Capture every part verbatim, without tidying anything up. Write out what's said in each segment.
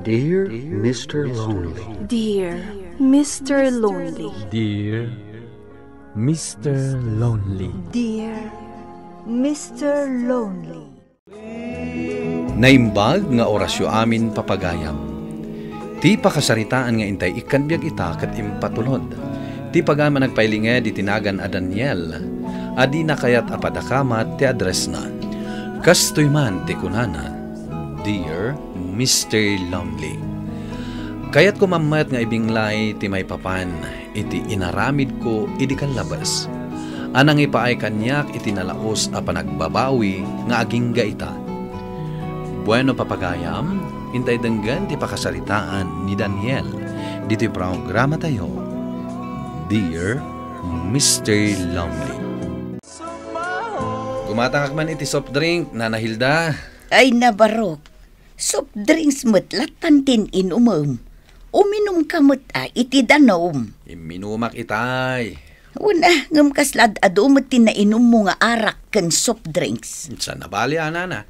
Dear Mister Lonely. Dear Mister Lonely. Dear Mister Lonely. Dear Mister Lonely. Naimbag nga orasyo amin, papagayam. Ti pakasaritaan nga intay ikkan biag ita ket impatulod. Ti pagayam a nagpailinged iti nagan a Daniel, a dina kayat a padakamat ti addressna. Kastoy man ti kunana, "Dear Mister Lonely." Kayatko man met nga ibinglay ti maipapan iti inaramidko idi kallabes a nangipaay kaniak iti nalaus a panagbabawi nga agingga ita. Bueno, papagayam, intay denggen ti pakasaritaan ni Daniel ditoy programatayo, Dear Mister Lonely. Gumatangak man iti soft drink, Nana Hilda. Ay, nabarok. Soft drinks met lattan ti inumem. Uminumka met a iti danum. Imminumak itay. Wen a, ngem kasla ad-adu met ti nainummo nga arak ken soft drinks. Saan a bali, Nana?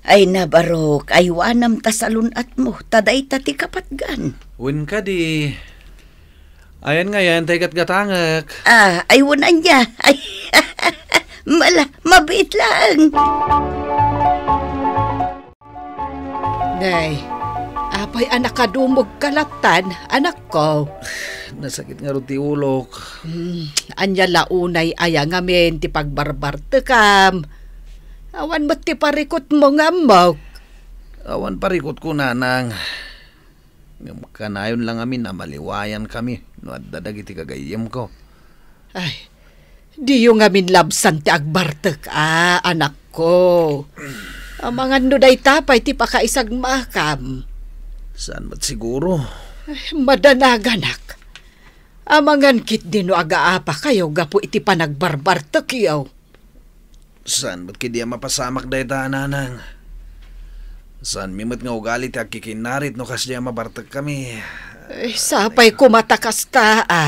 Ay, nabarok, aywanam ta salun-atmo, ta dayta ti kapatgan. Wen kadi, ayan ngayen tay gatgatangek. Ah, ay, wen ania. Ay, mala, mabiit laeng. Nay, apay a nakadumogka lattan, anakko? Nasakit ngarud ti ulok. Hmm, ania la unay aya ngamin ti pagbarbartekam? Awan met ti parikutmo nga ammok. Awan parikutko, nanang. Ngem kanayon la ngamin a maliwayankami no adda dagiti gagayyemko. Ay, diyo ngamin labsan ti agbartek a, anakko. Amangan no dayta pay ti pakaisagmakam. Saan met siguro? Ay, madanaganak. Amangan ketdi no agaapakayo gapu iti panagbarbartekyo. Saan met ketdi a mapasamak dayta, nanang? Saanmi met nga ugali ti agkikinnarit no kasdiay a mabartekkami. Ay, sapay koma ta kasta, a.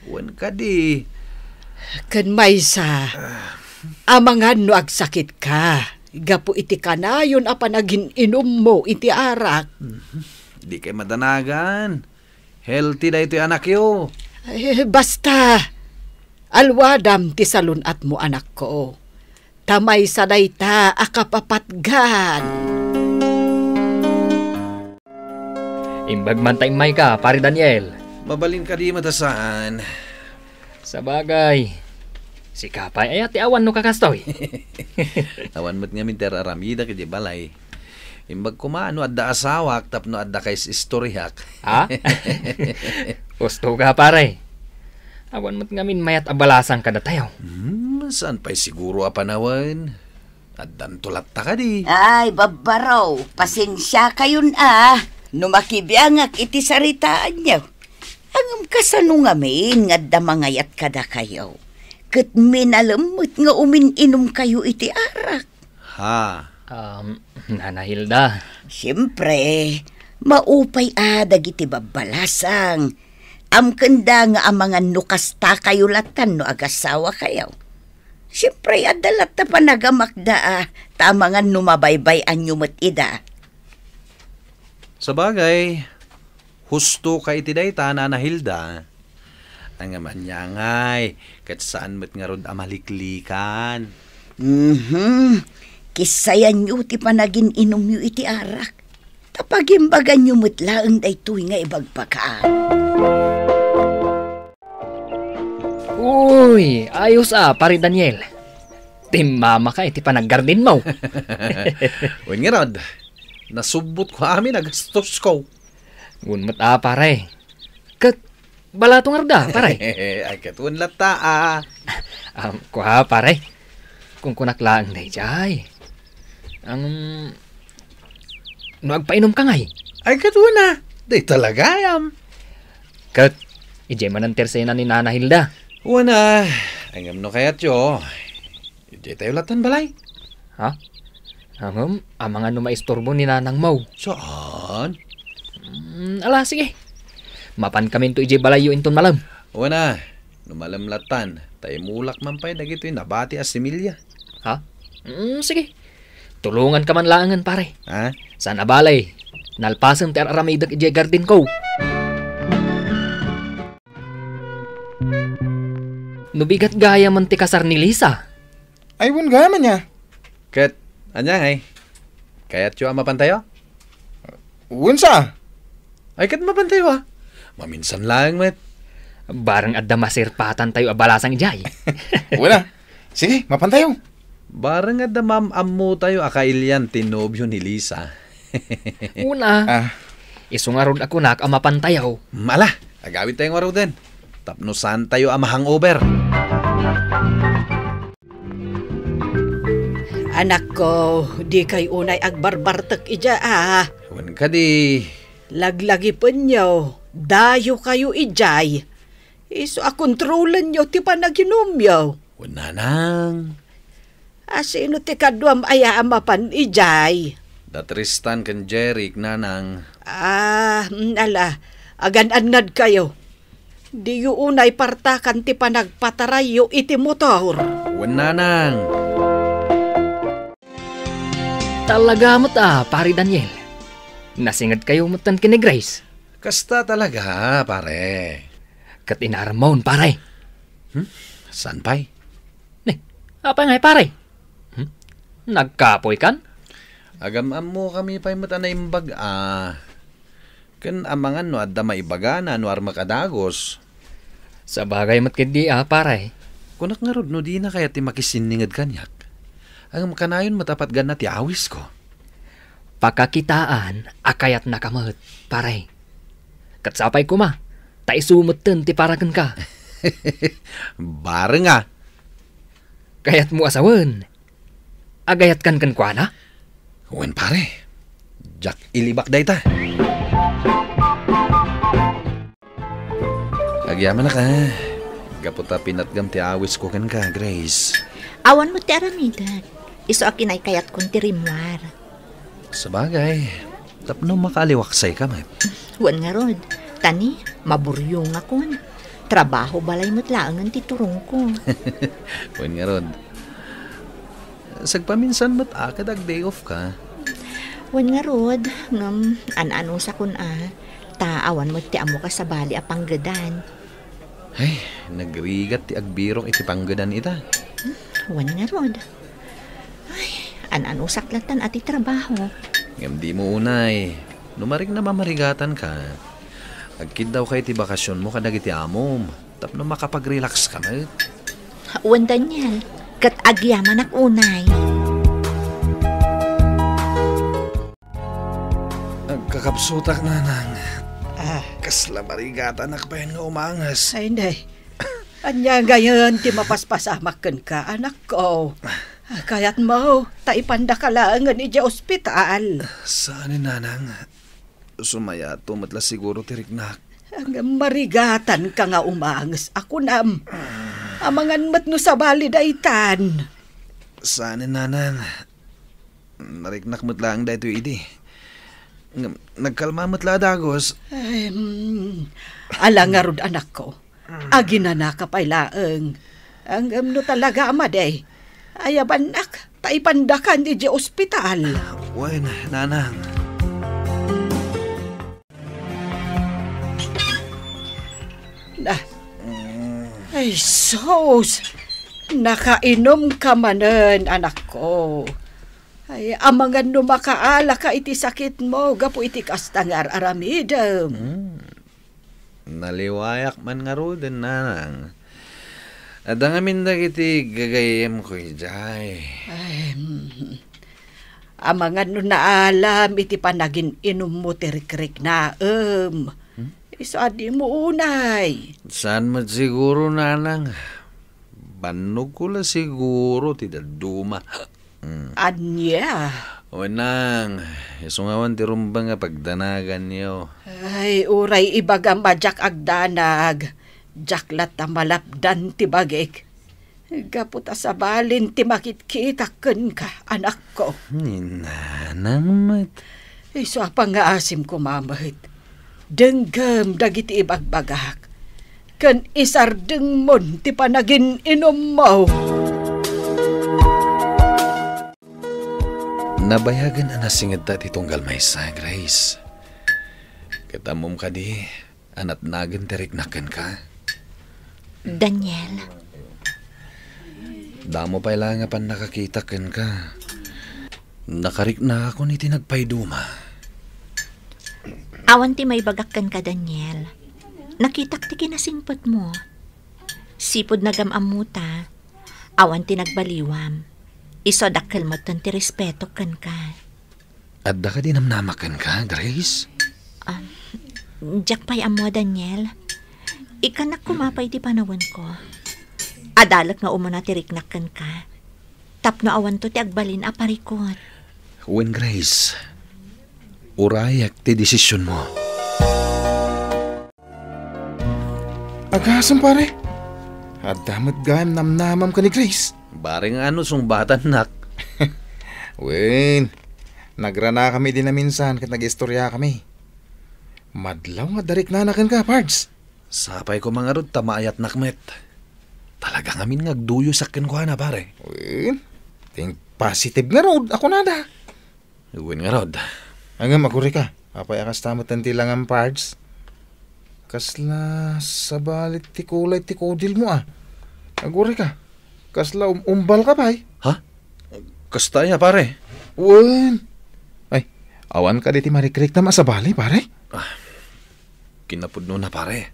Wen kadi. Ken maysa, amangan no agsakitka gapu iti kanayon a panagin-inummo iti arak. Mhm. Dikay madanagan. Healthy daytoy anakyo. Eh, basta, alwadam ti salun-atmo, anakko. Ta maysa dayta a kapapatgan. Imbag man ta immayka, Pare Daniel. Mabalin kadi met a saan? Sabagay, sika pay aya ti awan no kakastoy. Awan met ngamin ti ar-aramidak idiay balay. Imbag koma no adda asawak tapno adda kaisistoriak. Ha? Husto ka, pare. Awan met ngamin mayat a balasang kadatayo. Hmm, saan pay siguro a panawen? Addanto latta kadi. Ay, babbaro, pasensiakayon a no makibiangak iti saritaanyo. Ngem kasano ngamin nga adda mangayat kadakayo? Ket minalem met nga umin-inumkayo iti arak. Ha? Um, Nana Hilda. Siempre, maupay a dagiti babbalasang. Amkenda nga amangan no kastakayo latan no agasawakayo. Siempre, adda latta panagamakda a, ta amangan no mabaybay-anyo met ida. Sabagay, husto ka iti dayta, Nana Hilda. Ngem ania ngay, ket saan met ngarud a maliklikan. Mhm. Kissayanyo ti panagin-inumyo iti arak. Ta pagimbaganyo met laeng daytoy nga ibagbaga. Uy, ayos a, Pare Daniel. Timmamaka iti panaggardenmo. Wen ngarud, nasubbotko amin a gastosko. Wen met a, pare. Ket balato ngarud a, pare. Ay, ket wen latta a. Am, kua, pare. Kunkunak laeng daydiay. Ang, no agpainumka ngay? Ay, ket wen a. Dayta la gayam. Ket, idiay manen ti arsena ni Nana Hilda. Wen a. Ngem no kayatyo, idiay tayo latan balay. Ha? Ngem, amangan no maisturbo ni nanangmo. Saan? Mm, ala, sige. Mapankaminto idiay balayyo inton malem. Wen a, no malem latan, ta imulak man pay dagitoy nabati a similya. Ha? Mm, sige. Tulonganka man laengen, pare. Ha? Saan a bale, nalpasen ti ar-aramidek idiay gardenko. No bigat gayam ti kasar ni Lisa. Ay, wen gayam ania. Ket, ania ngay? Kayatyo a mapantayo? Wen sa. Ay, ket mapantayo, a. Maminsan laeng met. Bareng adda masirpatantayo a balasang idiay. Wen a. Sige, mapantayo. Bareng adda maam-ammotayo a kailian ti nobio ni Lisa. Wen a. Ah. Isu ngarud a kunak a mapantayo. Mm, ala, agawidtayo ngaruden. Tapno saantayo a ma-hangover. Anakko, dikay unay agbarbartek idiay, a. Wen kadi. Laglagipenyo, dayokayo idiay. Isu a kontrolenyo ti panaginumyo. Wen, nanang. A, sino ti kaduam aya a mapan idiay? Da Tristan ken Jeric, nanang. Ah, mm, ala, agan-annadkayo. Diyo unay partakan ti panagpatarayyo iti motor. Wen, nanang. Talaga met a, Pare Daniel. Nasingedkayo metten ken ni Grace. Kasta talaga, pare. Ket inaramon, pare. Hmm? Saan pay? Ni, apay ngay, pare? Hmm? Nagkapoykan? Agam-ammokami pay met a naimbag a. Ken amangan no adda maibagana no armek a dagus. Sabagay met ketdi a, pare. Kunak ngarud no dina kayat ti makisinninged kaniak. Ngem kanayon met a patganna ti awisko. Pakakitaan a kayatnaka met, pare. Ket sapay koma, ta isu metten ti para kenka. Bareng a. Kayatmo a sawen, agayatkan kenkuana? Wen, pare. Diak ilibak dayta. Agyamanak a. Gapu ta pinatgam ti awisko kenka, Grace. Awan met ti aramidek. Isu a kinaykayatkon ti rimmuar. Sabagay, tapno makaaliwaksayka met. Wen ngarud, ta ni, maburyongakon. Trabaho balay met laengen ti turongko. Wen ngarud, sagpaminsan met a ket ag-day off ka. Wen ngarud, ngem an-anusakon a, ta awan met ti ammoka sabali a panggedan. Ay, nagrigat ti agbirok iti panggedan ita. Hmm, wen ngarud. Ay, an-anusak lattan a ti trabaho. Ngem dimo unay, no marikna mamarigatanka, agkiddawka iti bakasionmo kadagiti amom, tapno makapag-relax ka met. Wen, Daniel, ket agyamanak unay. Agkakapsutak, nanang. Ah. Kasla marigatanak pay nga umanges. Ay, nay. Ania ngayen ti mapaspasamak kenka, anakko? Kayatmo, ta ipandaka laengen idiay ospital. Saan, nanang. Sumayato met la siguro ti riknak. Ngem marigatanka nga umanges a kunam. Amangan met no sabali daytan. Saan, nanang. Nariknak met laeng daytoy idi. Ngem nagkalma met la a dagus. Ay, mm. Ala ngarud, anakko. Aginanaka pay laeng. Ngem no talaga a madi, ayabannak, ta ipandakan idiay ospital. Wen, nanang. Na. Mm. Ay, sus! Nakainom ka manen, anakko. Ay, amangan no makaalaka iti sakitmo gapu iti kasta nga ar-aramidem. Mm. Naliwayak man ngaruden, nanang. Adda ngamin dagiti gagayyemko idiay. Ay, mm. Amangan no naalam iti panagin-inummo ti rikriknaem. Hmm? Isu a dimo unay. Saan met siguro, nanang? Bannogko la siguro ti dadduma. Mm. Ania? Wen, nang, isu ngamin ti rumbeng a pagdanaganyo. Ay, uray ibagam a diak agdanag, diak latta malapdan ti bagik. Gapu ta sabalin ti makitkitak kenka, anakko. Ni nanang met. Isu a pangngaasim koma met. Denggem dagiti ibagbagak, ken isardengmon ti panagin-inummo. Nabayagen a nasingedta ti tunggal maysa, Grace. Ket ammom kadi a natnagen ti riknak kenka? Daniel. Damo pay laeng a pannakakitak kenka. Nakariknakon iti nagpayduma. Awan ti maibagak kenka, Daniel. Nakitak ti kinasingpetmo. Sipud nagam-ammota, awan ti nagbaliwam. Isu a dakkel metten ti respetok kenka. Adda kadi namnamak kenka, Grace? Ah, diak pay ammo, Daniel. Ikkannak koma pay ti panawenko. Adalek nga umuna ti riknak kenka. Tapno awanto ti agbalin a parikut. Wen, Grace, urayek ti desisionmo. Agasem, pare. Adda met gayam namnamam ken ni Grace. Bareng ano sungbatannak. Wen, nagranakami idi naminsan ket nag-istoriakami. Madlaw nga dariknana kenka, Pards. Sapay koma ngarud ta maayatnak met. Talaga ngamin nga agduyosak kenkuana, pare. Wen, think positive ngarud, a kunada. Wen ngarud. Ngem, agurayka. Apay a kasta met ti langam, Pards? Kasla sabali ti kulay ti kudilmo, a. Agurayka. Kasla um-, umbalka pay. Ha? Kasta aya, pare? Wen. Ay, awan kadi ti marikriknam a sabali, pare? Ah, kinapudnona, pare.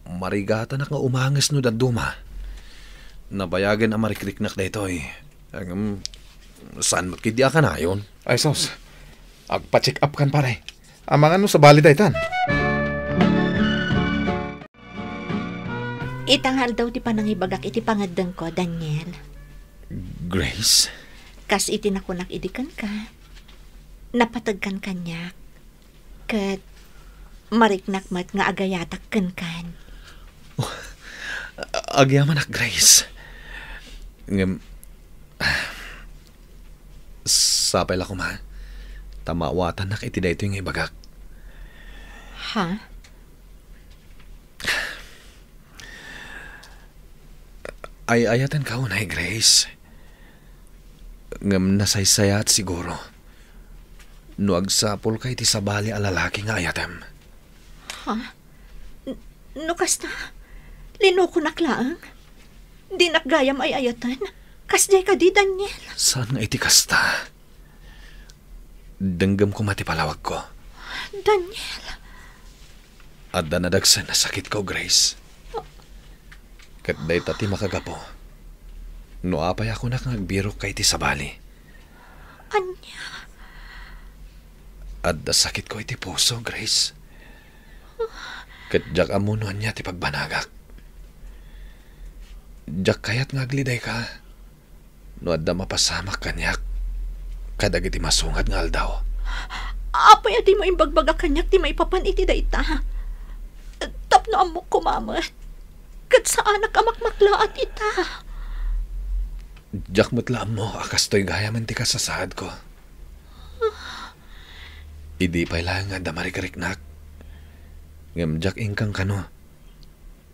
Marigatanak nga umanges no dadduma. Nabayagen a marikriknak daytoy. Ngem, saan met ketdi a kanayon? Ay, sus. Agpa-check up kan, pare. Amangan no sabali daytan. Ita nga aldaw ti panangibagak iti pangeddengko, Daniel. Grace? Kas iti nakunak idi kenka, napateg kan kaniak. Ket mariknak met nga agayatak kenkan. Oh, agyamanak, Grace. Ngem, sapay la koma, ta maawatannak iti daytoy nga ibagak. Ha? Ay-ayatenka unay, Grace. Ngem nasaysayaat siguro no agsapulka iti sabali a lalaki nga ayatem. Ha? N-, no kasta, linokonak laeng? Dinak gayam ay-ayaten? Kasdiay kadi, Daniel? Saan nga iti kasta? Denggem koma ti palawagko. Daniel! Adda nadagsen a sakitko, Grace. Ket dayta ti makagapu no apay a kunak nga agbirokka iti sabali. Ania? Adda sakitko iti puso, Grace. Ket diak ammo no ania ti pagbanagak. Diak kayat nga aglidayka no adda mapasamak kaniak kadagiti masungad nga aldaw. Apay a dimo imbagbagak kaniak ti maipapan iti dayta? Tapno ammok koma met, ket saanak a makmaklaat ita. Diak met la ammo a kastoy gayamen ti kasasaadko. Idi pay laeng nga adda marikriknak, ngem diak inkankano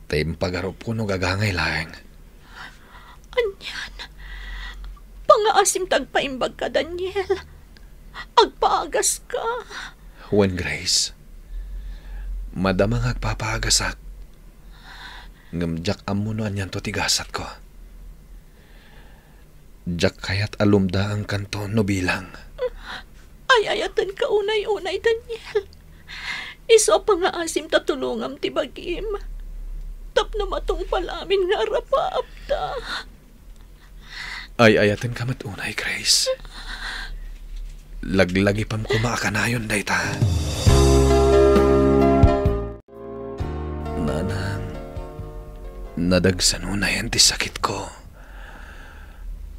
ta impagarupko no gagangay laeng. Anian? Pangaasim ta agpaimbagka, Daniel. Agpaagaska. Wen, Grace. Madama nga agpapaagasak. Ngem diak ammo no anianto ti gasatko. Diak kayat a lumdaangkanto no bilang. Ay-ayatenka unay-unay, Daniel. Isu a pangaasim ta tulongam ti bagim. Tapno matungpal amin nga arapaapta. Ay-ayatenka met unay, Grace. Laglagipem koma a kanayon dayta. Nanang, nadagsen unayen ti sakitko.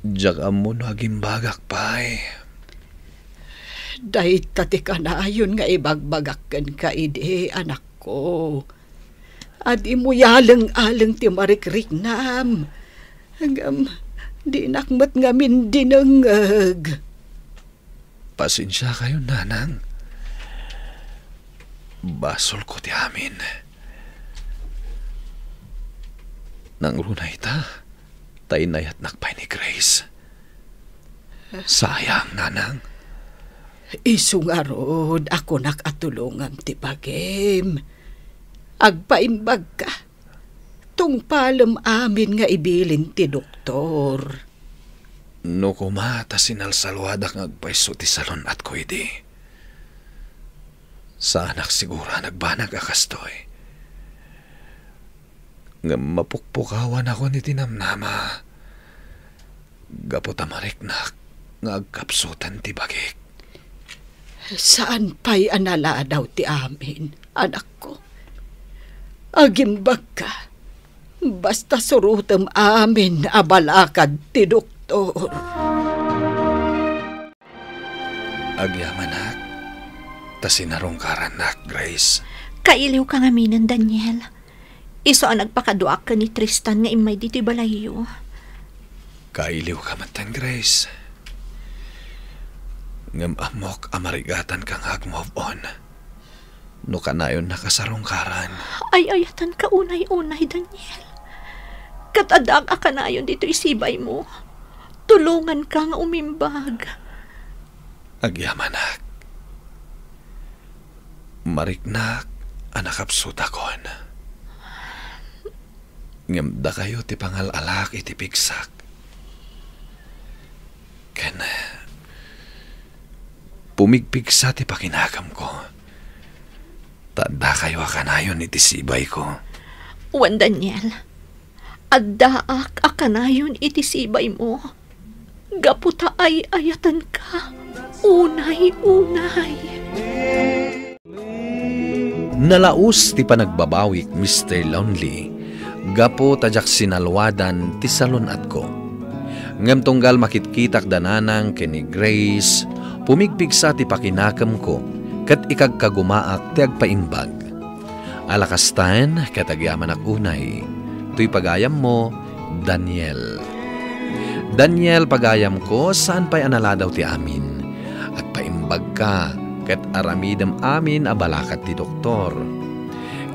Diak ammo no agimbagak pay. Dayta ti kanayon nga ibagbagak kenka idi, anakko. Adimo yaleng-aleng ti marikriknam. Ngem, dinak met ngamin dinengngeg. Pasensiakayon, Nanang. Basolko ti amin. Nangruna ita, ta inayatnak pay ni Grace. Sayang, nanang. Isu ngarud a kunak a tulongam ti bagim. Agpaimbagka. Tungpalem amin nga ibilin ti doktor. No koma ta sinalsalwadak nga agpayso ti salun-atko idi, saanak siguro a nagbanag a kastoy. Ngem mapukpukawanakon iti namnama gapu ta mariknak nga agkapsutan ti bagik. Saan pay a naladaw ti amin, anakko. Agimbagka, basta surotem amin a balakad ti doktor. Agyamanak, ta sinarungkarannak, Grace. Kailiwka ngaminen, Daniel. Isu a nagpakaduak ken ni Tristan nga immay ditoy balayyo. Kailiwka metten, Grace. Ngem ammok a marigatanka nga agmove on no kanayonnak a sarungkaran. Ay-ayatenka unay-unay, Daniel. Ket addaak a kanayon ditoy sibaymo. Tulonganka nga umimbag. Agyamanak. Mariknak a nakapsutakon. Ngem dakayo ti pangal-alak iti pigsak. Ken pumigpigsa ti pakinakemko. Ta addakayo a kanayon iti sibayko. Wen, Daniel, addaak a kanayon iti sibaymo. Gapu ta ay-ayatenka unay-unay. Nalaus ti panagbabawik, Mister Lonely, gapu ta diak sinalwadan ti salun-atko. Ngem tunggal makitkitak da nanang ken ni Grace, pumigpigsa ti pakinakemko ket ikagkagumaak ti agpaimbag. Ala kastan, ket agyamanak unay, toy pagayammo, Daniel. Daniel, pagayamko, saan pay a naladaw ti amin. Agpaimbagka, ket aramidem amin a balakad ti doktor.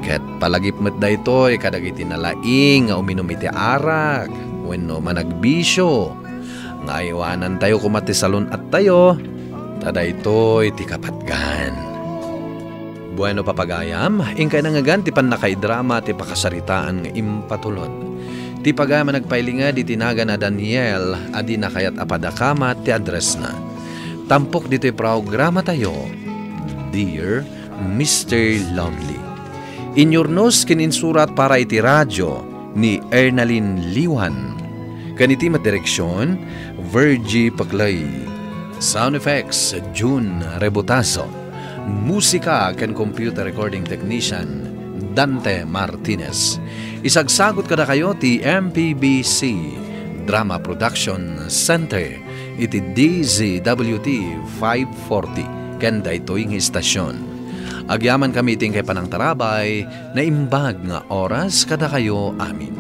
Ket palagip met daytoy kadagiti nalaing nga uminum iti arak wenno managbisio, nga aywanantayo koma ti salun-attayo, ta daytoy ti kapatgan. Bueno, papagayam, inkay nangngegan ti pannakaidrama ti pakasaritaan nga impatulod. Ti pagayam a nagpailinged iti nagan a Daniel a di nakayat a padakamat ti addressna. Tampok ditoy programatayo, Dear Mister Lonely. Inyurnos ken insurat para iti radio ni Ernalyn Liwan. Ken iti met direksion, Virgie Paclay. Sound effects, June Rebotazo. Musika ken computer recording technician, Dante Martinez. Isagsagut kadakayo ti M P B C Drama Production Center iti D Z W T five forty ken daytoy nga istasyon. Agyamankami iti inkay panangtarabay, naimbag nga oras kadakayo amin.